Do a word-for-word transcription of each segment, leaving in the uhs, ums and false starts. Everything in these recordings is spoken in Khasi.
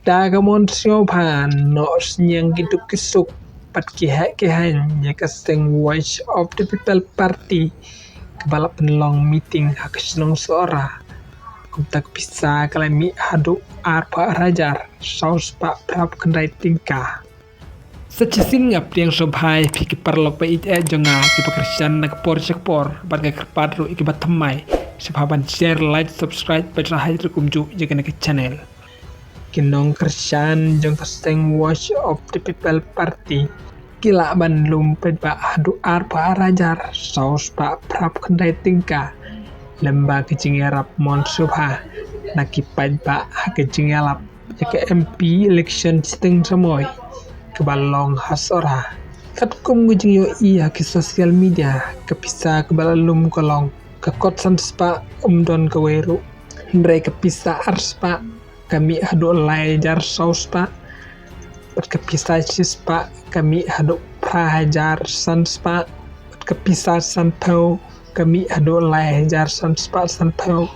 Da ka mon sngewbha, noh sniang ki duk ki suk bad ki heh ki haiñ ïa ka seng Voice of the People Party kaba la pynlong meeting ha ka shnong Sohra. Kumta ka pisa ka la mih haduh arphew ar hajar saw spah phra phew khyndai tyngka. Sa shisien nga pdiang sngewbha ïa phi ki paralok ba ïeit jong nga kiba kyrshan na ka por sha ka por bad nga kyrpad ruh ïa kiba thymmai sngewbha ban share, like, subscribe bad shna hajar kumjuh ïa kane ka channel. Ki nongkyrshan jong ka seng Voice of the People Party ki lah ban lum paidbah haduh arphew ar hajar saw spah phra phew khyndai tyngka lem bad ka jingïarap mon sngewbha na ki paidbah ha ka jingïalap ïa ka M P election shiteng samoi kaba long ha Sohra. Katkum ka jingïohi ha ki social media, ka pisa kaba la lum ka long ka kot san spah ym don kawei ruh, hynrei ka pisa ar spah ka mih haduh lai hajar saw spah, bad ka pisa shi spah ka mih haduh phra hajar san spah, bad ka pisa sanphew ka mih haduh lai hajar san spah sanphew,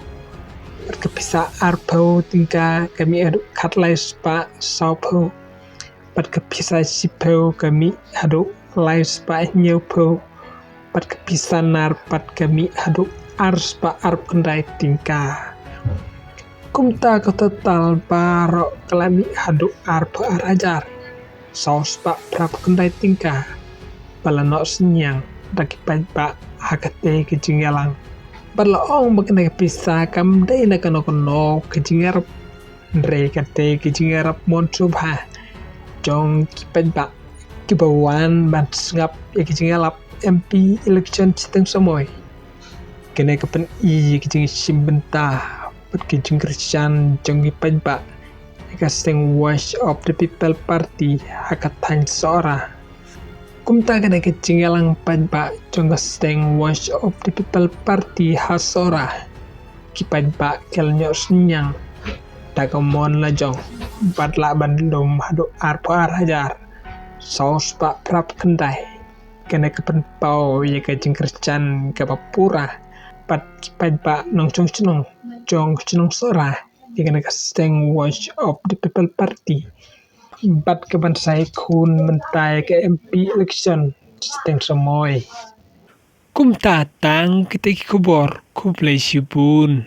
bad ka pisa arphew tyngka ka mih haduh khatlai spah sawphew, bad ka pisa shiphew ka mih haduh lai spah hynñiewphew, bad ka pisa nar pat ka mih haduh ar spah arphew khyndai tyngka. Kumta ka total baroh ka la mih haduh arphew ar hajar saw spah phra phew khyndai tyngka ba la noh sniang da ki paidbah ha katei ka jingïalang. Bad la ong ba kane ka pisa kam dei na kano kano ka jingïarap, hynrei katei ka jingïarap mon sngewbha jong ki paidbah kiba wan ban sngap ïa ka jingïalap M P election shiteng samoi. Kane ka pyni ïa ka jingshim bynta bad ka jingkyrshan jong ki paidbah ïa ka seng Voice of the People Party ha ka thaiñ Sohra. Kumta kane ka jingïalang paidbah jong ka seng Voice of the People Party ha Sohra, ki paidbah ki la noh sniang da ka mon la jong bad lah ban lum haduh arphew ar hajar saw spah phra phew khyndai. Kane ka pynpaw ïa ka jingkyrshan kaba pura bad ki paidbah nongshong shnong jong ka shnong Sohra ïa kane ka seng Voice of the People Party bad ka ban sa ïakhun mynta ïa ka M P election shiteng samoi. Kumta tang kita ki khubor, khublei shibun.